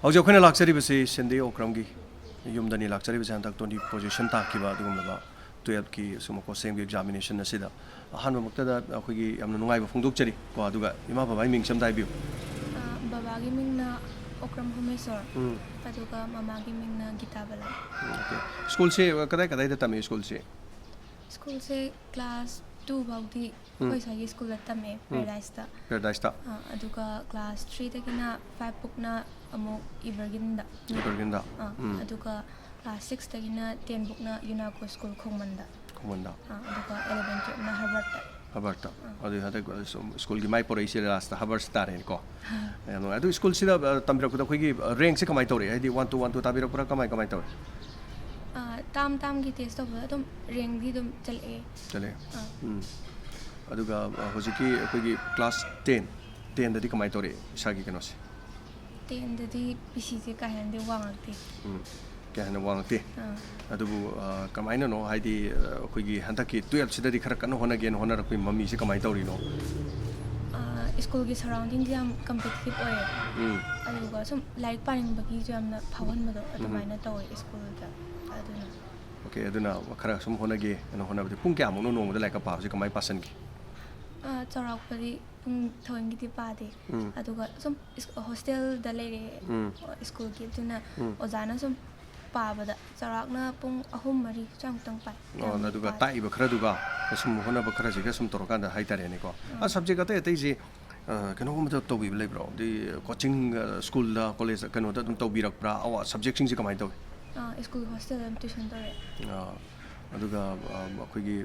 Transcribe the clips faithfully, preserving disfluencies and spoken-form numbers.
ꯍꯧꯖꯤꯛ ꯑꯩꯈꯣꯏꯅ ꯂꯥꯛꯆꯔꯤꯕꯁꯤ ꯁꯦꯟꯗꯤ ꯑꯣꯀ꯭ꯔꯝꯒꯤ ꯌꯨꯝꯗꯅꯤ ꯂꯥꯛꯆꯔꯤꯕꯁꯦ꯫ ꯍꯟꯗꯛ twenty position ꯇꯥꯈꯤꯕ ꯑꯗꯨꯒꯨꯝꯂꯕ twelfth ꯀꯤ ꯁꯨꯝ ꯃꯈꯣꯏ ꯁꯦꯝꯒꯤ examination ꯑꯁꯤꯗ ꯑꯍꯥꯟꯕꯃꯛꯇꯗ ꯑꯩꯈꯣꯏꯒꯤ ꯌꯥꯝꯅ ꯅꯨꯡꯉꯥꯏꯕ ꯐꯣꯡꯗꯣꯛꯆꯔꯤ ꯀꯣ꯫ ꯑꯗꯨꯒ ꯏꯃꯥ ꯕꯕꯥꯒꯤ ꯃꯤꯡꯁꯦ ꯑꯝꯇ ꯍꯥꯏꯕꯤꯌꯨ꯫ ꯑ, ꯕꯕꯥꯒꯤ ꯃꯤꯡꯅ ꯑꯣꯀ꯭ꯔꯝ ꯍꯣꯃꯦꯁꯣꯔ, ꯎꯝ꯫ ꯑꯗꯨꯒ ꯃꯃꯥꯒꯤ ꯃꯤꯡꯅ ꯒꯤꯇꯥꯕꯂꯥ꯫ ꯎꯝ, okay. ꯁ꯭ꯀꯨꯜꯁꯦ ꯀꯗꯥꯏ ꯀꯗꯥꯏꯗ ꯇꯝꯃꯤ ꯁ꯭ꯀꯨꯜꯁꯦ? ꯁ꯭ꯀꯨꯜꯁꯦ class two ꯐꯥꯎꯗꯤ ꯎꯝ꯫ ꯑꯩꯈꯣꯏ ꯁ꯭ꯋꯥꯏꯒꯤ ꯁ꯭ꯀꯨꯜꯗ ꯇꯝꯃꯦ, ꯎꯝ꯫ ꯄꯦꯔꯥꯗꯥꯏꯁꯇ꯫ ꯄꯦꯔꯥꯗꯥꯏꯁꯇ꯫ ꯑ, ꯑꯗꯨꯒ class three ꯗꯒꯤꯅ five ꯐꯥꯎꯅ ꯑꯃꯨꯛ ꯏꯕꯔꯒꯤꯟꯗ꯫ ꯏꯕꯔꯒꯤꯟꯗ꯫ ꯑ, ꯎꯝ꯫ ꯑꯗꯨꯒ class six ꯇꯒꯤꯅ ten ꯐꯥꯎꯅ ꯌꯨꯅꯥꯀꯣ ꯁ꯭ꯀꯨꯜ ꯈꯣꯡꯃꯟꯗ꯫ ꯈꯣꯡꯃꯟꯗ꯫ ꯑ, ꯑꯗꯨꯒ eleven twelve ꯅ ꯍꯔꯕꯔꯠꯇ꯫ ꯍꯔꯕꯔꯠꯇ꯫ ꯑ꯫ ꯑꯗꯨ ꯍꯟꯗꯛ ꯁ꯭ꯀꯨꯜꯒꯤ ꯃꯥꯏ ꯄꯣꯔꯛꯏꯁꯦ last ꯍꯔꯕꯔꯠꯁ ꯇꯥꯔꯦꯅꯦꯀꯣ꯫ ꯑ꯫ ꯌꯥꯝ ꯅꯨꯡꯉꯥꯏ꯫ ꯑꯗꯨ ꯁ꯭ꯀꯨꯜꯁꯤꯗ, ꯑ, ꯇꯝꯕꯤꯔꯛꯄꯗ ꯑꯩꯈꯣꯏꯒꯤ, ꯑ, rank ꯁꯦ ꯀꯃꯥꯏꯅ ꯇꯧꯔꯛꯏ? ꯍꯥꯏꯗꯤ one to one to ꯇꯥꯕꯤꯔꯛꯄ꯭ꯔꯥ? ꯀꯃꯥꯏ, ꯀꯃꯥꯏꯅ ꯇꯧꯔꯦ? ꯑ, term term ꯒꯤ test ꯇꯧꯕꯗ ꯑꯗꯨꯝ rank ꯗꯤ ꯑꯗꯨꯝ ꯆꯠꯂꯛꯑꯦ꯫ ꯆꯠꯂꯛꯑꯦ꯫ ꯑꯥ꯫ ꯎꯝ꯫ ꯑꯗꯨꯒ, ꯑ, ꯍꯧꯖꯤꯛꯀꯤ ꯑꯩꯈꯣꯏꯒꯤ class ten, ten ꯗꯗꯤ ꯀꯃꯥꯏꯅ ꯇꯧꯔꯛꯑꯦ ꯏꯁꯥꯒꯤ ꯀꯩꯅꯣꯁꯦ? Ten ꯗꯗꯤ P C ꯁꯦ ꯀꯥ ꯍꯦꯟꯅꯗꯤ ꯋꯥꯡꯉꯛꯇꯦ꯫ ꯎꯝ꯫ ꯀꯥ ꯍꯦꯟꯅ ꯋꯥꯡꯉꯛꯇꯦ꯫ ꯑꯥ꯫ ꯑꯗꯨꯕꯨ, ꯑ, ꯀꯃꯥꯏꯅꯅꯣ? ꯍꯥꯏꯗꯤ, ꯑ, ꯑꯩꯈꯣꯏꯒꯤ ꯍꯟꯗꯛꯀꯤ twelfth ꯁꯤꯗꯗꯤ ꯈꯔ ꯀꯟꯅ ꯍꯣꯠꯅꯒꯦꯅ ꯍꯣꯠꯅꯔꯛꯄꯒꯤ ꯃꯃꯤꯁꯦ ꯀꯃꯥꯏꯅ ꯇꯧꯔꯤꯅꯣ? ꯑ, ꯁ꯭ꯀꯨꯜꯒꯤ surrounding ꯁꯦ ꯌꯥꯝ competitive ꯑꯣꯏꯌꯦ꯫ ꯎꯝ꯫ ꯑꯗꯨꯒ ꯁꯨꯝ ꯂꯥꯏꯔꯤꯛ ꯄꯥꯅꯤꯡꯕꯒꯤꯁꯨ ꯌꯥꯝꯅ ꯐꯥꯎꯍꯟꯕꯗꯣ ꯎꯝ꯫ ꯑꯗꯨꯃꯥꯏꯅ ꯇꯧꯋꯦ ꯁ꯭ꯀꯨꯜꯗ꯫ ꯑꯗꯨꯅ꯫ Okay, ꯑꯗꯨꯅ ꯈꯔ ꯁꯨꯝ ꯍꯣꯠꯅꯒꯦ ꯍꯥꯏꯅ ꯍꯣꯠꯅꯕꯗꯤ ꯄꯨꯡ ꯀꯌꯥꯃꯨꯛꯅꯣ ꯅꯣꯡꯃꯗ ꯂꯥꯏꯔꯤꯛꯀ ꯄꯥꯕꯁꯤ ꯀꯃꯥꯏꯅ ꯄꯥꯁꯟꯒꯦ? ꯑ, ꯆꯥꯎꯔꯥꯛꯄꯗꯤ ꯄꯨꯡ ꯊꯑꯣꯏꯒꯤꯗꯤ ꯄꯥꯗꯦ꯫ ꯎꯝ꯫ ꯑꯗꯨꯒ ꯁꯨꯝ ꯏꯁ-, ꯍꯣꯁꯇꯦꯜꯗ ꯂꯩꯔꯦ, ꯎꯝ꯫ ꯁ꯭ꯀꯨꯜꯒꯤ, ꯑꯗꯨꯅ ꯎꯝ꯫ ꯑꯣꯖꯥꯅ ꯁꯨꯝ ꯄꯥꯕꯗ ꯆꯥꯎꯔꯥꯛꯅ ꯄꯨꯡ ꯑꯍꯨꯝ ꯃꯔꯤ ꯁ꯭ꯋꯥꯏꯃꯨꯛꯇꯪ ꯄꯥꯏ꯫ ꯑꯣ, ꯌꯥꯝ ꯑꯗꯨꯒ ꯄꯥꯗꯦ꯫ ꯇꯥꯛꯏꯕ ꯈꯔꯗꯨꯒ ꯁꯨꯝ ꯍꯣꯠꯅꯕ ꯈꯔꯁꯤꯒ ꯁꯨꯝ ꯇꯧꯔꯀꯥꯟꯗ ꯍꯥꯏꯇꯥꯔꯦꯅꯦꯀꯣ꯫ ꯑꯥ꯫ ꯑ, subject ꯑꯇꯩ ꯑꯇꯩꯁꯤ ꯑ, ꯀꯩꯅꯣꯒꯨꯝꯕꯗ ꯇꯧꯕꯤꯕ ꯂꯩꯕ꯭ꯔꯣ? ꯑꯗꯩ coaching, ꯑ, ꯁ꯭ꯀꯨꯜꯗ, ꯀꯣꯂꯦꯖꯇ, ꯀꯩꯅꯣꯗ ꯑꯗꯨꯝ ꯇꯧꯕꯤꯔꯛꯄ꯭ꯔꯥ? ꯑꯋꯥ, subject ꯁꯤꯡꯁꯦ ꯀꯃꯥꯏꯅ ꯇꯧꯏ? ꯑ, ꯁ꯭ꯀꯨꯜ ꯍꯣꯁꯇꯦꯜꯗ ꯑꯗꯨꯝ tuition ꯇꯧꯔꯛꯑꯦ꯫ ꯑ, ꯑꯗꯨꯒ, ꯑ, ꯑꯩꯈꯣꯏꯒꯤ,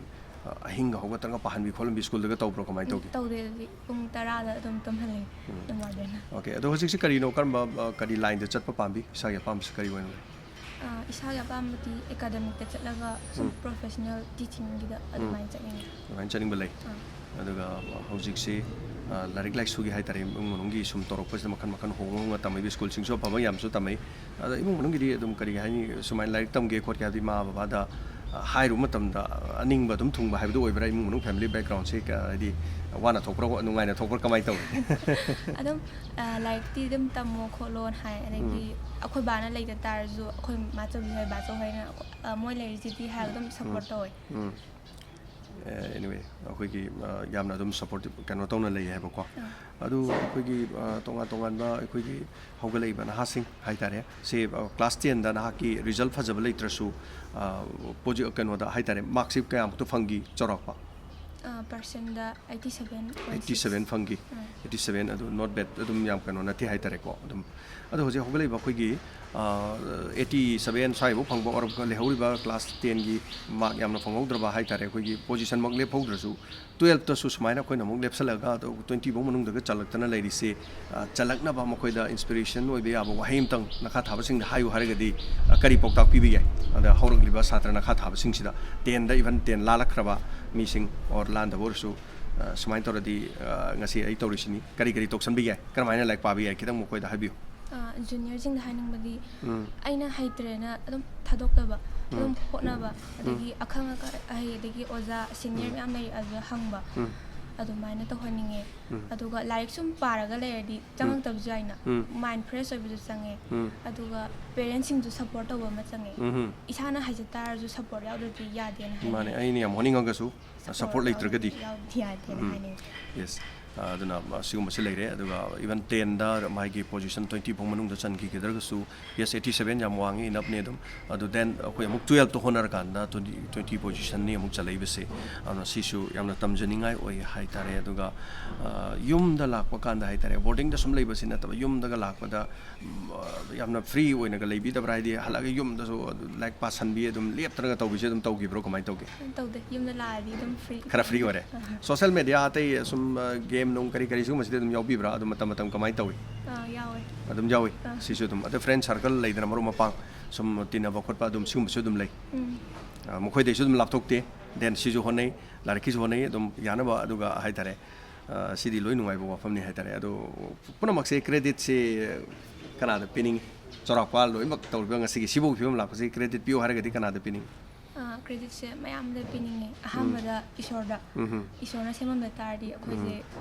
ꯑ, ꯑꯍꯤꯡꯒ ꯍꯧꯒꯠꯇꯅꯒ ꯄꯥꯍꯟꯕꯤ ꯈꯣꯠꯍꯟꯕꯤ ꯁ꯭ꯀꯨꯜꯗꯒ ꯇꯧꯕ꯭ꯔꯣ? ꯀꯃꯥꯏꯅ ꯎꯝ, ꯇꯧꯒꯦ? ꯇꯧꯗꯦ, ꯑꯗꯨꯗꯤ ꯄꯨꯡ ꯇꯔꯥꯗ ꯑꯗꯨꯝ ꯇꯨꯝꯍꯜꯂꯦ, ꯎꯝ꯫ ꯑꯗꯨꯝ warden ꯅ꯫ Okay, ꯑꯗꯣ ꯍꯧꯖꯤꯛꯁꯦ ꯀꯔꯤꯅꯣ, ꯀꯔꯝꯕ, ꯑ, ꯀꯔꯤ line ꯗ ꯆꯠꯄ ꯄꯥꯝꯕꯤ? ꯏꯁꯥꯒꯤ ꯑꯄꯥꯝꯕꯁꯤ ꯀꯔꯤ ꯑꯣꯏꯅ ꯂꯩ? ꯑ, ꯏꯁꯥꯒꯤ ꯑꯄꯥꯝꯕꯗꯤ academic ꯇ ꯆꯠꯂꯒ ꯁꯨꯝ ꯎꯝ꯫ Professional teaching ꯒꯤꯗ ꯎꯝ꯫ ꯑꯗꯨꯃꯥꯏꯅ ꯆꯠꯅꯤꯡꯉꯦ꯫ ꯑꯗꯨꯃꯥꯏꯅ ꯆꯠꯅꯤꯡꯕ ꯂꯩ꯫ ꯑꯥ꯫ ꯑꯗꯨꯒ ꯍꯧꯖꯤꯛꯁꯤ, ꯑ, ꯂꯥꯏꯔꯤꯛ ꯂꯥꯏꯁꯨꯒꯤ ꯍꯥꯏꯇꯥꯔꯦ, ꯏꯃꯨꯡ ꯃꯅꯨꯡꯒꯤ ꯁꯨꯝ ꯇꯧꯔꯛꯄꯁꯤꯗ ꯃꯈꯜ ꯃꯈꯜ ꯍꯣꯡꯕ ꯍꯣꯡꯅ ꯇꯝꯃꯤꯕ ꯁ꯭ꯀꯨꯜꯁꯤꯡꯁꯨ ꯑꯐꯕ ꯌꯥꯝꯁꯨ ꯇꯝꯃꯤ꯫ ꯑꯗ ꯏꯃꯨꯡ ꯃꯅꯨꯡꯒꯤꯗꯤ ꯑꯗꯨꯝ ꯀꯔꯤ ꯍꯥꯏꯅꯤ, ꯁꯨꯃꯥꯏꯅ ꯂꯥꯏꯔꯤꯛ ꯇꯝꯒꯦ ꯈꯣꯠꯀꯦ ꯍꯥꯏꯕꯗꯤ ꯏꯃꯥ ꯕꯕꯥꯗ ꯍꯥꯏꯔꯨꯕ ꯃꯇꯝꯗ ꯑꯅꯤꯡꯕ ꯑꯗꯨꯝ ꯊꯨꯡꯕ ꯍꯥꯏꯕꯗꯨ ꯑꯣꯏꯕ꯭ꯔꯥ? ꯏꯃꯨꯡ ꯃꯅꯨꯡ family backgroundꯁꯦ ꯀ-, ꯍꯥꯏꯗꯤ ꯋꯥꯅ ꯊꯣꯛꯄ꯭ꯔꯥ, ꯅꯨꯡꯉꯥꯏꯅ ꯊꯣꯛꯄ꯭ꯔꯥ, ꯀꯃꯥꯏꯅ ꯇꯧꯏ? ꯑꯗꯨꯝ, ꯑ, ꯂꯥꯏꯔꯤꯛꯇꯤ ꯑꯗꯨꯝ ꯇꯝꯃꯣ ꯈꯣꯠꯂꯣꯅ ꯍꯥꯏ, ꯑꯗꯒꯤ ꯎꯝ꯫ ꯑꯩꯈꯣꯏ ꯕꯥꯅ ꯂꯩꯇ ꯇꯥꯔꯁꯨ ꯑꯩꯈꯣꯏ ꯃꯥꯆꯧꯕꯤ ꯍꯣꯏ ꯕꯥꯆꯧ ꯍꯣꯏꯅ, ꯑ, ꯃꯣꯏ ꯂꯩꯔꯤꯁꯤꯗꯤ ꯍꯥꯏꯔꯒ ꯑꯗꯨꯝ support ꯎꯝ꯫ ꯇꯧꯋꯦ꯫ ꯎꯝ꯫ ꯑꯦ, anyway, ꯑꯩꯈꯣꯏꯒꯤ, ꯑ, ꯌꯥꯝꯅ ꯑꯗꯨꯝ support, ꯀꯩꯅꯣ ꯇꯧꯅ ꯂꯩ ꯍꯥꯏꯕꯀꯣ꯫ ꯑꯥ꯫ ꯑꯗꯨ ꯑꯩꯈꯣꯏꯒꯤ, ꯑ, ꯇꯣꯉꯥꯟ ꯇꯣꯉꯥꯟꯕ ꯑꯩꯈꯣꯏꯒꯤ ꯍꯧꯒꯠꯂꯛꯏꯕ ꯅꯍꯥꯁꯤꯡ ꯍꯥꯏꯇꯥꯔꯦ, ꯁꯤ, ꯑ, class tenꯗ ꯅꯍꯥꯛꯀꯤ result ꯐꯖꯕ ꯂꯩꯇ꯭ꯔꯁꯨ, ꯑ, ꯄꯣꯖꯤ-, ꯀꯩꯅꯣꯗ ꯍꯥꯏꯇꯥꯔꯦ, markꯁꯤ ꯀꯌꯥꯃꯨꯛꯇ ꯐꯪꯈꯤ ꯆꯥꯎꯔꯥꯛꯄ? ꯑ, percentꯗ eighty seven point six꯫ Eighty seven ꯐꯪꯈꯤ꯫ ꯑꯥ꯫ Eighty seven, ꯑꯗꯨ not bad, ꯑꯗꯨꯝ ꯌꯥꯝ ꯀꯩꯅꯣ ꯅꯠꯇꯦ ꯍꯥꯏꯇꯥꯔꯦꯀꯣ꯫ ꯑꯗꯨꯝ, ꯑꯗꯣ ꯍꯧꯖꯤꯛ ꯍꯧꯒꯠꯂꯛꯏꯕ ꯑꯩꯈꯣꯏꯒꯤ, ꯑ, eighty seven ꯁ꯭ꯋꯥꯏꯐꯥꯎ ꯐꯪꯕ, or ꯂꯩꯍꯧꯔꯤꯕ class tenꯒꯤ mark ꯌꯥꯝꯅ ꯐꯪꯍꯧꯗ꯭ꯔꯕ ꯍꯥꯏꯇꯥꯔꯦ, ꯑꯩꯈꯣꯏꯒꯤ positionꯃꯛ ꯂꯦꯞꯍꯧꯗ꯭ꯔꯁꯨ, twelveꯇꯁꯨ ꯁꯨꯃꯥꯏꯅ ꯑꯩꯈꯣꯏꯅ ꯑꯃꯨꯛ ꯂꯦꯞꯁꯜꯂꯒ ꯑꯗꯨ twenty ꯐꯥꯎ ꯃꯅꯨꯡꯗꯒ ꯆꯜꯂꯛꯇꯅ ꯂꯩꯔꯤꯁꯦ, ꯑ, ꯆꯜꯂꯛꯅꯕ ꯃꯈꯣꯏꯗ inspiration ꯑꯣꯏꯕ ꯌꯥꯕ ꯋꯥꯍꯩ ꯑꯃꯇꯪ ꯅꯈꯥ ꯊꯥꯕꯁꯤꯡꯗ ꯍꯥꯏꯌꯨ ꯍꯥꯏꯔꯒꯗꯤ, ꯑ, ꯀꯔꯤ ꯄꯥꯎꯇꯥꯛ ꯄꯤꯕ ꯌꯥꯏ? ꯑꯗ ꯍꯧꯔꯛꯂꯤꯕ ꯁꯥꯇ꯭ꯔ ꯅꯈꯥ ꯊꯥꯕꯁꯤꯡꯁꯤꯗ, tenꯗ, even ten ꯂꯥꯜꯂꯛꯈ꯭ꯔꯕ ꯃꯤꯁꯤꯡ, or ꯂꯥꯟꯗꯕ ꯑꯣꯏꯔꯁꯨ, ꯑ, ꯁꯨꯃꯥꯏꯅ ꯇꯧꯔꯗꯤ, ꯑ, ꯉꯁꯤ ꯑꯩ ꯇꯧꯔꯤꯁꯤꯅꯤ, ꯀꯔꯤ ꯀꯔꯤ ꯇꯧꯁꯟꯕ ꯌꯥꯏ, ꯀꯔꯝꯍꯥꯏꯅ ꯂꯥꯏꯔꯤꯛ ꯄꯥꯕ ꯌꯥꯏ, ꯈꯤꯇꯪ ꯃꯈꯣꯏꯗ ꯍꯥꯏꯕꯤꯌꯨ꯫ ꯑ, juniorꯁꯤꯡꯗ ꯍꯥꯏꯅꯤꯡꯕꯗꯤ, ꯎꯝ꯫ ꯑꯩꯅ ꯍꯩꯇ꯭ꯔꯦꯅ ꯑꯗꯨꯝ ꯊꯥꯗꯣꯛꯇꯕ, ꯎꯝ꯫ ꯑꯗꯨꯝ ꯍꯣꯠꯅꯕ, ꯎꯝ꯫ ꯑꯗꯒꯤ ꯑꯈꯪ ꯑꯀ-, ꯑꯍꯩ, ꯑꯗꯒꯤ ꯑꯣꯖꯥ senior ꯎꯝ꯫ ꯃꯌꯥꯝ ꯂꯩꯔꯛꯑꯁꯨ ꯍꯪꯕ, ꯎꯝ꯫ ꯑꯗꯨꯃꯥꯏꯅ ꯇꯧꯍꯟꯅꯤꯡꯉꯦ꯫ ꯎꯝ꯫ ꯑꯗꯨꯒ ꯂꯥꯏꯔꯤꯛ ꯁꯨꯝ ꯄꯥꯔꯒ ꯂꯩꯔꯗꯤ ꯎꯝ꯫ ꯆꯪꯉꯛꯇꯕꯁꯨ ꯌꯥꯏꯅ, ꯎꯝ꯫ Mind fresh ꯑꯣꯏꯕꯁꯨ ꯆꯪꯉꯦ, ꯎꯝ꯫ ꯑꯗꯨꯒ parentsꯁꯤꯡꯁꯨ support ꯇꯧꯕ ꯑꯃ ꯆꯪꯉꯦ꯫ ꯎꯝ꯫ ꯏꯁꯥꯅ ꯍꯩꯖ ꯇꯥꯔꯁꯨ support ꯌꯥꯎꯗ꯭ꯔꯗꯤ ꯌꯥꯗꯦꯅ ꯍꯥꯏꯅꯤꯡꯉꯦ꯫ ꯃꯥꯅꯦ, ꯑꯩꯅ ꯌꯥꯝ ꯍꯣꯠꯅꯤꯡꯉꯒꯁꯨ support ꯂꯩꯇ꯭ꯔꯒꯗꯤ꯫ ꯌꯥꯎꯗꯤ ꯌꯥꯗꯦꯅ ꯎꯝ꯫ ꯍꯥꯏꯅꯤꯡꯉꯤ꯫ Yes꯫ ꯑ, ꯑꯗꯨꯅ, ꯑ, ꯁꯤꯒꯨꯝꯕꯁꯤ ꯂꯩꯔꯦ꯫ ꯑꯗꯨꯒ even tenꯗ ꯃꯥꯒꯤ position twenty ꯐꯥꯎ ꯃꯅꯨꯡꯗ ꯆꯟꯈꯤꯒꯗ꯭ꯔꯒꯁꯨ, yes, eighty seven ꯌꯥꯝ ꯋꯥꯡꯉꯤ, enoughꯅꯤ ꯑꯗꯨꯝ꯫ ꯑꯗꯨ then ꯑꯩꯈꯣꯏ ꯑꯃꯨꯛ twelveꯇ ꯍꯣꯠꯅꯔꯀꯥꯟꯗ twenty, twenty positionꯅꯤ ꯑꯃꯨꯛ ꯆꯜꯂꯛꯏꯕꯁꯦ꯫ ꯑꯗꯨꯅ ꯁꯤꯁꯨ ꯌꯥꯝꯅ ꯇꯝꯖꯅꯤꯡꯉꯥꯏ ꯑꯣꯏ ꯍꯥꯏꯇꯥꯔꯦ꯫ ꯑꯗꯨꯒ, ꯑ, ꯌꯨꯝꯗ ꯂꯥꯛꯄ ꯀꯥꯟꯗ ꯍꯥꯏꯇꯥꯔꯦ, boardingꯗ ꯁꯨꯝ ꯂꯩꯕꯁꯤ ꯅꯠꯇꯕ, ꯌꯨꯝꯗꯒ ꯂꯥꯛꯄꯗ ꯎꯝ, ꯑ, ꯌꯥꯝꯅ free ꯑꯣꯏꯅꯒ ꯂꯩꯕꯤꯗꯕ꯭ꯔꯥ? ꯍꯥꯏꯗꯤ ꯍꯜꯂꯛꯑꯒ ꯌꯨꯝꯗꯁꯨ ꯑꯗꯨ ꯂꯥꯏꯔꯤꯛ ꯄꯥꯁꯟꯕꯤ, ꯑꯗꯨꯝ ꯂꯦꯞꯇꯅꯒ ꯇꯧꯕꯤꯁꯦ ꯑꯗꯨꯝ ꯇꯧꯈꯤꯕ꯭ꯔꯣ? ꯀꯃꯥꯏꯅ ꯇꯧꯒꯦ? ꯇꯧꯗꯦ, ꯌꯨꯝꯗ ꯂꯥꯛꯑꯗꯤ ꯑꯗꯨꯝ free꯫ ꯈꯔ free ꯑꯣꯏꯔꯦ꯫ ꯑꯍ꯫ Social media ꯑꯇꯩ ꯁꯨꯝ, ꯑ, game ꯅꯨꯡ ꯀꯔꯤ ꯀꯔꯤ ꯁꯤꯒꯨꯝꯕꯁꯤꯗꯤ ꯑꯗꯨꯝ ꯌꯥꯎꯕꯤꯕ꯭ꯔꯥ? ꯑꯗꯨꯝ ꯃꯇꯝ ꯃꯇꯝ ꯀꯃꯥꯏꯅ ꯇꯧꯏ? ꯑꯥ, ꯌꯥꯎꯋꯦ꯫ ꯑꯗꯨꯝ ꯌꯥꯎꯏ꯫ ꯑꯥ꯫ ꯁꯤꯁꯨ ꯑꯗꯨꯝ꯫ ꯑꯗ friend circle ꯂꯩꯗꯅ, ꯃꯔꯨꯞ ꯃꯄꯥꯡ ꯁꯨꯝ ꯇꯤꯟꯅꯕ ꯈꯣꯠꯄ ꯑꯗꯨꯝ ꯁꯤꯒꯨꯝꯕꯁꯨ ꯑꯗꯨꯝ ꯂꯩ꯫ ꯎꯝ꯫ ꯑ, ꯃꯈꯣꯏꯗꯩꯁꯨ ꯑꯗꯨꯝ ꯂꯥꯞꯊꯣꯛꯇꯦ꯫ Then ꯁꯤꯁꯨ ꯍꯣꯠꯅꯩ, ꯂꯥꯏꯔꯤꯛꯀꯤꯁꯨ ꯍꯣꯠꯅꯩ, ꯑꯗꯨꯝ ꯌꯥꯅꯕ, ꯑꯗꯨꯒ ꯍꯥꯏꯇꯥꯔꯦ, ꯑ, ꯁꯤꯗꯤ ꯂꯣꯏ ꯅꯨꯡꯉꯥꯏꯕ ꯋꯥꯐꯝꯅꯤ ꯍꯥꯏꯇꯥꯔꯦ꯫ ꯑꯗꯣ ꯄꯨꯝꯅꯃꯛꯁꯦ creditꯁꯦ ꯀꯅꯥꯗ ꯄꯤꯅꯤꯡꯉꯤ? ꯆꯥꯎꯔꯥꯛꯄ ꯂꯣꯏꯅꯃꯛ ꯇꯧꯔꯤꯕ ꯉꯁꯤꯒꯤ ꯁꯤꯐꯥꯎꯒꯤ ꯐꯤꯕꯝ ꯂꯥꯛꯄꯁꯤ credit ꯄꯤꯌꯨ ꯍꯥꯏꯔꯒꯗꯤ ꯀꯅꯥꯗ ꯄꯤꯅꯤꯡꯉꯤ? ꯀ꯭ꯔꯦꯗꯤꯠꯁꯦ ꯃꯌꯥꯝꯗ ꯄꯤꯅꯤꯡꯉꯦ꯫ ꯑꯍꯥꯟꯕꯗ ꯏꯁꯣꯔꯗ꯫ ꯎꯝ꯫ ꯏꯁꯣꯔꯅ ꯁꯦꯝꯃꯝꯗ ꯇꯥꯔꯗꯤ ꯑꯩꯈꯣꯏꯁꯦ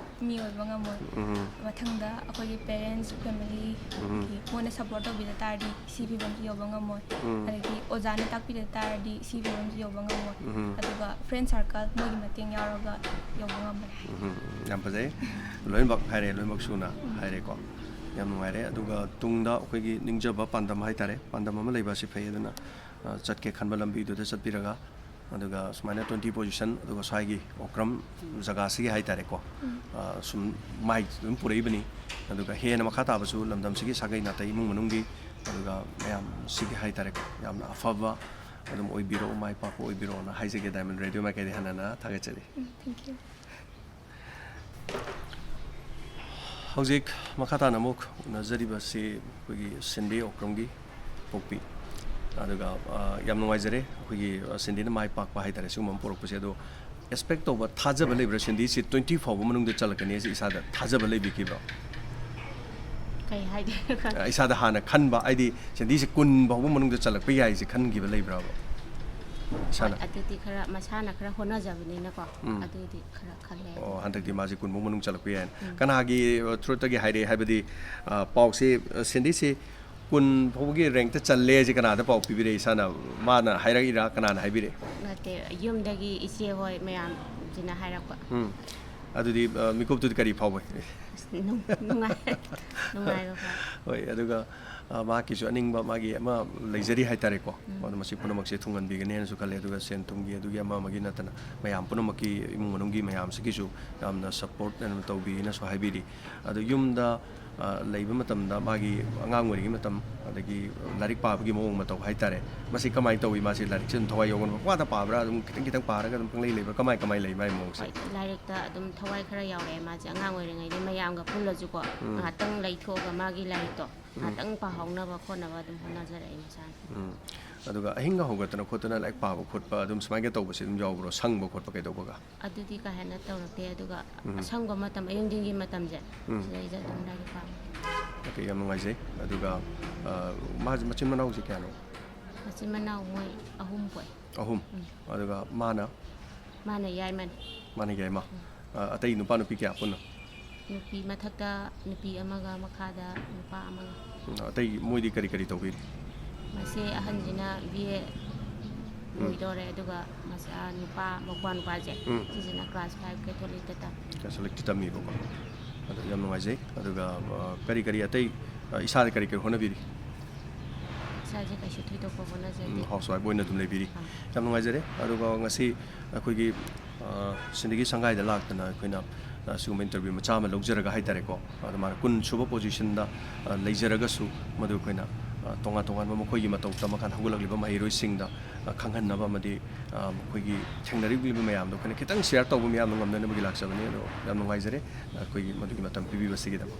ꯃꯤ ꯑꯣꯏꯕ ꯉꯝꯃꯣꯏ꯫ ꯎꯝ꯫ ꯃꯊꯪꯗ ꯑꯩꯈꯣꯏꯒꯤ ꯄꯦꯔꯦꯟꯁ, ꯐꯦꯃꯤꯂꯤꯒꯤ ꯎꯝ꯫ ꯃꯣꯏꯅ ꯁꯞꯄꯣꯔꯠ ꯇꯧꯕꯤꯗ ꯇꯥꯔꯗꯤ ꯁꯤ ꯐꯤꯕꯝꯁꯤ ꯌꯧꯕ ꯉꯝꯃꯣꯏ꯫ ꯎꯝ꯫ ꯑꯗꯒꯤ ꯑꯣꯖꯥꯅ ꯇꯥꯛꯄꯤꯗ ꯇꯥꯔꯗꯤ ꯁꯤ ꯐꯤꯕꯝꯁꯤ ꯌꯧꯕ ꯉꯝꯃꯣꯏ꯫ ꯎꯝ꯫ ꯑꯗꯨꯒ ꯐ꯭ꯔꯦꯟ ꯁꯥꯔꯀꯜ ꯃꯣꯏꯒꯤ ꯃꯇꯦꯡ ꯌꯥꯎꯔꯒ ꯌꯧꯕ ꯉꯝꯕꯅꯦ꯫ ꯎꯝ꯫ ꯌꯥꯝ ꯐꯖꯩ꯫ ꯂꯣꯏꯅꯃꯛ ꯍꯥꯏꯔꯦ, ꯂꯣꯏꯅꯃꯛ ꯁꯨꯅ ꯍꯥꯏꯔꯦꯀꯣ꯫ ꯌꯥꯝ ꯅꯨꯡꯉꯥꯏꯔꯦ꯫ ꯑꯗꯨꯒ ꯇꯨꯡꯗ ꯑꯩꯈꯣꯏꯒꯤ ꯅꯤꯡꯖꯕ ꯄꯥꯟꯗꯝ ꯍꯥꯏꯇꯥꯔꯦ, ꯄꯥꯟꯗꯝ ꯑꯃ ꯂꯩꯕ ꯑꯁꯤ ꯐꯩ꯫ ꯑꯗꯨꯅ, ꯑ, ꯆꯠꯀꯦ ꯈꯟꯕ ꯂꯝꯕꯤꯗꯨꯗ ꯆꯠꯄꯤꯔꯒ, ꯑꯗꯨꯒ ꯁꯨꯃꯥꯏꯅ twenty position, ꯑꯗꯨꯒ ꯁ꯭ꯋꯥꯏꯒꯤ ꯑꯣꯀ꯭ꯔꯝ ꯖꯒꯥꯁꯤꯒꯤ ꯍꯥꯏꯇꯥꯔꯦꯀꯣ, ꯎꯝ꯫ ꯑ, ꯁꯨꯝ ꯃꯥꯏ ꯑꯗꯨꯝ ꯄꯨꯔꯛꯏꯕꯅꯤ꯫ ꯑꯗꯨꯒ ꯍꯦꯟꯅ ꯃꯈꯥ ꯇꯥꯕꯁꯨ ꯂꯝꯗꯝꯁꯤꯒꯤ ꯁꯥꯒꯩ ꯅꯥꯇꯩ, ꯏꯃꯨꯡ ꯃꯅꯨꯡꯒꯤ, ꯑꯗꯨꯒ ꯃꯌꯥꯝꯁꯤꯒꯤ ꯍꯥꯏꯇꯥꯔꯦꯀꯣ, ꯌꯥꯝꯅ ꯑꯐꯕ ꯑꯗꯨꯝ ꯑꯣꯏꯕꯤꯔꯛꯑꯣ, ꯃꯥꯏ ꯄꯥꯛꯄ ꯑꯣꯏꯕꯤꯔꯛꯑꯣꯅ ꯍꯥꯏꯖꯒꯦ ꯗꯥꯏꯃꯟ ꯔꯦꯗꯤꯑꯣ ꯃꯥꯏꯀꯩꯗꯒꯤ ꯍꯟꯅ ꯍꯟꯅ ꯊꯥꯒꯠꯆꯔꯤ꯫ ꯎꯝ, thank you꯫ ꯍꯧꯖꯤꯛ ꯃꯈꯥ ꯇꯥꯅ ꯑꯃꯨꯛ ꯎꯅꯖꯔꯤꯕꯁꯤ ꯑꯩꯈꯣꯏꯒꯤ ꯁꯦꯟꯗꯤ ꯑꯣꯀ꯭ꯔꯝꯒꯤ ꯄꯣꯛꯄꯤ꯫ ꯑꯗꯨꯒ, ꯑ, ꯌꯥꯝ ꯅꯨꯡꯉꯥꯏꯖꯔꯦ ꯑꯩꯈꯣꯏꯒꯤ, ꯑ, ꯁꯦꯟꯗꯤꯅ ꯃꯥꯏ ꯄꯥꯛꯄ ꯍꯥꯏꯇꯥꯔꯦ, ꯁꯤꯒꯨꯝꯕ ꯑꯃ ꯄꯨꯔꯛꯄꯁꯦ꯫ ꯑꯗꯣ ꯑꯦꯛꯁꯄꯦꯛ ꯇꯧꯕ, ꯊꯥꯖꯕ ꯂꯩꯕ꯭ꯔꯥ ꯁꯦꯟꯗꯤꯁꯤ twenty ꯐꯥꯎꯕ ꯃꯅꯨꯡꯗ ꯆꯜꯂꯛꯀꯅꯤ ꯍꯥꯏꯁꯦ ꯏꯁꯥꯗ ꯊꯥꯖꯕ ꯂꯩꯕꯤꯈꯤꯕ꯭ꯔꯣ? ꯀꯩ ꯍꯥꯏꯗꯣꯏꯅꯣ ꯈꯪꯗꯦ꯫ ꯑ, ꯏꯁꯥꯗ ꯍꯥꯟꯅ ꯈꯟꯕ, ꯍꯥꯏꯗꯤ ꯁꯦꯟꯗꯤꯁꯤ ꯀꯨꯟ ꯐꯥꯎꯕ ꯃꯅꯨꯡꯗ ꯆꯜꯂꯛꯄ ꯌꯥꯏꯁꯦ ꯈꯟꯈꯤꯕ ꯂꯩꯕ꯭ꯔꯥꯕ? ꯏꯁꯥꯅ? ꯍꯣꯏ, ꯑꯗꯨꯗꯤ ꯈꯔ ꯃꯁꯥꯅ ꯈꯔ ꯍꯣꯠꯅꯖꯕꯅꯤꯅꯀꯣ, ꯎꯝ꯫ ꯑꯗꯨꯗꯤ ꯈꯔ ꯈꯜꯂꯦ꯫ ꯑꯣ, ꯍꯟꯗꯛꯇꯤ ꯃꯥꯁꯦ ꯀꯨꯟ ꯐꯥꯎ ꯃꯅꯨꯡ ꯆꯜꯂꯛꯄ ꯌꯥꯏꯅ꯫ ꯎꯝ꯫ ꯀꯅꯥꯒꯤ, ꯑ, ꯊ꯭ꯔꯨꯗꯒꯤ ꯍꯥꯏꯔꯛꯑꯦ? ꯍꯥꯏꯕꯗꯤ, ꯑ, ꯄꯥꯎꯁꯦ, ꯑ, ꯁꯦꯟꯗꯤꯁꯦ ꯀꯨꯟ ꯐꯥꯎꯕꯒꯤ ꯔꯦꯡꯛꯇ ꯆꯜꯂꯦ ꯍꯥꯏꯁꯦ ꯀꯅꯥꯗ ꯄꯥꯎ ꯄꯤꯕꯤꯔꯛꯑꯦ? ꯏꯁꯥꯅ, ꯃꯥꯅ ꯍꯥꯏꯔꯛꯏꯔꯥ, ꯀꯅꯥꯅ ꯍꯥꯏꯕꯤꯔꯛꯑꯦ? ꯅꯠꯇꯦ, ꯌꯨꯝꯗꯒꯤ ꯏꯆꯦ ꯍꯣꯏ ꯃꯌꯥꯝꯁꯤꯅ ꯍꯥꯏꯔꯛꯄ꯫ ꯎꯝ꯫ ꯑꯗꯨꯗꯤ, ꯑ, ꯃꯤꯀꯨꯞꯇꯨꯗꯤ ꯀꯔꯤ ꯐꯥꯎꯕ? ꯑꯁ, ꯅꯨꯡ-, ꯅꯨꯡꯉꯥꯏ-, ꯅꯨꯡꯉꯥꯏꯕ ꯐꯥꯎ꯫ ꯍꯣꯏ, ꯑꯗꯨꯒ, ꯑ, ꯃꯍꯥꯛꯀꯤꯁꯨ ꯑꯅꯤꯡꯕ ꯃꯥꯒꯤ ꯑꯃ ꯂꯩꯖꯔꯤ ꯍꯥꯏꯇꯥꯔꯦꯀꯣ꯫ ꯎꯝ꯫ ꯑꯗꯣ ꯃꯁꯤ ꯄꯨꯝꯅꯃꯛꯁꯦ ꯊꯨꯡꯍꯟꯕꯤꯒꯅꯤ ꯍꯥꯏꯅꯁꯨ ꯈꯜꯂꯦ꯫ ꯑꯗꯨꯒ ꯁꯦꯟ ꯊꯨꯝꯒꯤ ꯑꯗꯨꯒꯤ ꯑꯃ ꯑꯃꯒꯤ ꯅꯠꯇꯅ ꯃꯌꯥꯝ ꯄꯨꯝꯅꯃꯛꯀꯤ ꯏꯃꯨꯡ ꯃꯅꯨꯡꯒꯤ ꯃꯌꯥꯝꯁꯤꯒꯤꯁꯨ ꯌꯥꯝꯅ ꯁꯞꯄꯣꯔꯠ ꯑꯗꯨꯝ ꯇꯧꯕꯤꯅꯁꯨ ꯍꯥꯏꯕꯤꯔꯤ꯫ ꯑꯗꯣ ꯌꯨꯝꯗ, ꯑ, ꯂꯩꯕ ꯃꯇꯝꯗ ꯃꯥꯒꯤ ꯑꯉꯥꯡ ꯑꯣꯏꯔꯤꯉꯩ ꯃꯇꯝ, ꯑꯗꯒꯤ ꯂꯥꯏꯔꯤꯛ ꯄꯥꯕꯒꯤ ꯃꯑꯣꯡ ꯃꯇꯧ ꯍꯥꯏꯇꯥꯔꯦ, ꯃꯁꯤ ꯀꯃꯥꯏꯅ ꯇꯧꯏ? ꯃꯥꯁꯤ ꯂꯥꯏꯔꯤꯛꯁꯦ ꯑꯗꯨꯝ ꯊꯋꯥꯏ ꯌꯥꯎꯒꯟꯕ꯭ꯔꯥ? ꯄꯪꯄꯥꯗ ꯄꯥꯕ꯭ꯔꯥ? ꯑꯗꯨꯝ ꯈꯤꯇꯪ ꯈꯤꯇꯪ ꯄꯥꯔꯒ ꯑꯗꯨꯝ ꯄꯪꯂꯩ ꯂꯩꯕ꯭ꯔꯥ? ꯀꯃꯥꯏ, ꯀꯃꯥꯏ ꯂꯩ ꯃꯥꯒꯤ ꯃꯑꯣꯡꯁꯦ? ꯍꯣꯏ, ꯂꯥꯏꯔꯤꯛꯇ ꯑꯗꯨꯝ ꯊꯋꯥꯏ ꯈꯔ ꯌꯥꯎꯔꯛꯑꯦ ꯃꯥꯁꯦ꯫ ꯑꯉꯥꯡ ꯑꯣꯏꯔꯤꯉꯩꯗ ꯃꯌꯥꯝꯒ ꯄꯨꯜꯂꯁꯨꯀꯣ, ꯎꯝ꯫ ꯉꯥꯏꯍꯥꯛꯇꯪ ꯂꯩꯊꯣꯛꯑꯒ ꯃꯥꯒꯤ ꯂꯥꯏꯔꯤꯛꯇꯣ ꯎꯝ꯫ ꯉꯥꯏꯍꯥꯛꯇꯪ ꯄꯥꯍꯧꯅꯕ ꯈꯣꯠꯅꯕ ꯑꯗꯨꯝ ꯍꯣꯠꯅꯖꯔꯛꯑꯦ ꯃꯁꯥꯅ꯫ ꯎꯝ꯫ ꯑꯗꯨꯒ ꯑꯍꯤꯡꯒ ꯍꯧꯒꯠꯇꯅ ꯈꯣꯠꯇꯅ ꯂꯥꯏꯔꯤꯛ ꯄꯥꯕ ꯈꯣꯠꯄ ꯑꯗꯨꯝ ꯁꯨꯃꯥꯏꯅ ꯇꯧꯕꯁꯦ ꯑꯗꯨꯝ ꯌꯥꯎꯕ꯭ꯔꯣ? ꯁꯪꯕ ꯈꯣꯠꯄ ꯀꯩꯗꯧꯕꯒ? ꯑꯗꯨꯗꯤ ꯀꯥ ꯍꯦꯟꯅ ꯇꯧꯔꯛꯇꯦ꯫ ꯑꯗꯨꯒ ꯎꯝ꯫ ꯑꯁꯪꯕ ꯃꯇꯝ, ꯑꯌꯨꯛ ꯅꯨꯡꯊꯤꯟꯒꯤ ꯃꯇꯝꯁꯦ, ꯎꯝ꯫ ꯁꯤꯗꯩꯗ ꯑꯗꯨꯝ ꯂꯥꯏꯔꯤꯛ ꯄꯥꯕ꯫ ꯑꯣꯀꯦ, ꯌꯥꯝ ꯅꯨꯡꯉꯥꯏꯖꯩ꯫ ꯑꯗꯨꯒ, ꯑ, ꯃꯥꯁꯦ ꯃꯆꯤꯟ ꯃꯅꯥꯎꯁꯦ ꯀꯌꯥꯅꯣ? ꯃꯆꯤꯟ ꯃꯅꯥꯎ ꯃꯣꯏ ꯑꯍꯨꯝ ꯄꯣꯛꯑꯦ꯫ ꯑꯍꯨꯝ꯫ ꯎꯝ꯫ ꯑꯗꯨꯒ ꯃꯥꯅ? ꯃꯥꯅ ꯌꯥꯏꯃꯅꯤ꯫ ꯃꯥꯅ ꯌꯥꯏꯃ꯫ ꯑ, ꯑꯇꯩ ꯅꯨꯄꯥ ꯅꯨꯄꯤ ꯀꯌꯥ ꯄꯨꯟꯅ? ꯅꯨꯄꯤ ꯃꯊꯛꯇ ꯅꯨꯄꯤ ꯑꯃꯒ ꯃꯈꯥꯗ ꯅꯨꯄꯥ ꯑꯃꯒ꯫ ꯎꯝ, ꯑꯇꯩ ꯃꯣꯏꯗꯤ ꯀꯔꯤ ꯀꯔꯤ ꯇꯧꯕꯤꯔꯤ? ꯃꯁꯦ ꯑꯍꯟꯁꯤꯅ ꯕꯤ ꯑꯦ ꯎꯝ꯫ ꯂꯣꯏꯗꯧꯔꯦ, ꯑꯗꯨꯒ ꯃꯆꯥ ꯅꯨꯄꯥ, ꯃꯧꯄ꯭ꯋꯥ ꯅꯨꯄꯥꯁꯦ, ꯎꯝ꯫ ꯁꯤꯁꯤꯅ ꯀ꯭ꯂꯥꯁ ꯐꯥꯏꯚ ꯀꯦꯊꯣꯂꯤꯛꯇ ꯇꯝꯃꯤ꯫ ꯀꯦꯊꯣꯂꯤꯛꯇ ꯇꯝꯃꯤꯕꯀꯣ꯫ ꯑꯗꯣ ꯌꯥꯝ ꯅꯨꯡꯉꯥꯏꯖꯩ꯫ ꯑꯗꯨꯒ, ꯑ, ꯀꯔꯤ ꯀꯔꯤ ꯑꯇꯩ, ꯑ, ꯏꯁꯥꯗ ꯀꯔꯤ ꯀꯔꯤ ꯍꯣꯠꯅꯕꯤꯔꯤ? ꯏꯁꯥꯁꯦ ꯀꯩꯁꯨ ꯊꯣꯏꯗꯣꯛꯄ ꯍꯣꯠꯅꯖꯗꯦ꯫ ꯎꯝ, ꯍꯥꯎꯁ ꯋꯥꯏꯐ ꯑꯣꯏꯅ ꯑꯗꯨꯝ ꯂꯩꯕꯤꯔꯤ꯫ ꯑꯥ꯫ ꯌꯥꯝ ꯅꯨꯡꯉꯥꯏꯖꯔꯦ꯫ ꯑꯗꯨꯒ ꯉꯁꯤ ꯑꯩꯈꯣꯏꯒꯤ, ꯑ, ꯁꯤꯟꯗꯒꯤ ꯁꯪꯒꯥꯏꯗ ꯂꯥꯛꯇꯅ ꯑꯩꯈꯣꯏꯅ, ꯑ, ꯁꯤꯒꯨꯝꯕ ꯏꯟꯇꯔꯚ꯭ꯌꯨ ꯃꯆꯥ ꯑꯃ ꯂꯧꯖꯔꯒ ꯍꯥꯏꯇꯥꯔꯦꯀꯣ꯫ ꯑꯗꯣ ꯃꯥꯅ ꯀꯨꯟ ꯁꯨꯕ ꯄꯣꯖꯤꯁꯟꯗ, ꯑ, ꯂꯩꯖꯔꯒꯁꯨ ꯃꯗꯨ ꯑꯩꯈꯣꯏꯅ, ꯑ, ꯇꯣꯉꯥꯟ ꯇꯣꯉꯥꯟꯕ ꯃꯈꯣꯏꯒꯤ ꯃꯇꯧ ꯇꯝꯃꯀꯥꯟꯗ ꯍꯧꯒꯠꯂꯛꯂꯤꯕ ꯃꯍꯩꯔꯣꯏꯁꯤꯡꯗ, ꯑ, ꯈꯪꯍꯟꯅꯕ ꯑꯃꯗꯤ, ꯑ, ꯃꯈꯣꯏꯒꯤ ꯊꯦꯡꯅꯔꯤꯕ ꯃꯌꯥꯝꯗꯣ ꯑꯩꯈꯣꯏꯅ ꯈꯤꯇꯪ ꯁꯤꯌꯔ ꯇꯧꯕ ꯃꯌꯥꯝꯗꯣ ꯉꯝꯅꯅꯕꯒꯤ ꯂꯥꯛꯆꯕꯅꯤ꯫ ꯑꯗꯣ ꯌꯥꯝ ꯅꯨꯡꯉꯥꯏꯖꯔꯦ ꯑꯩꯈꯣꯏꯒꯤ ꯃꯗꯨꯒꯤ ꯃꯇꯝ ꯄꯤꯕꯤꯕꯁꯤꯒꯤꯗꯃꯛ꯫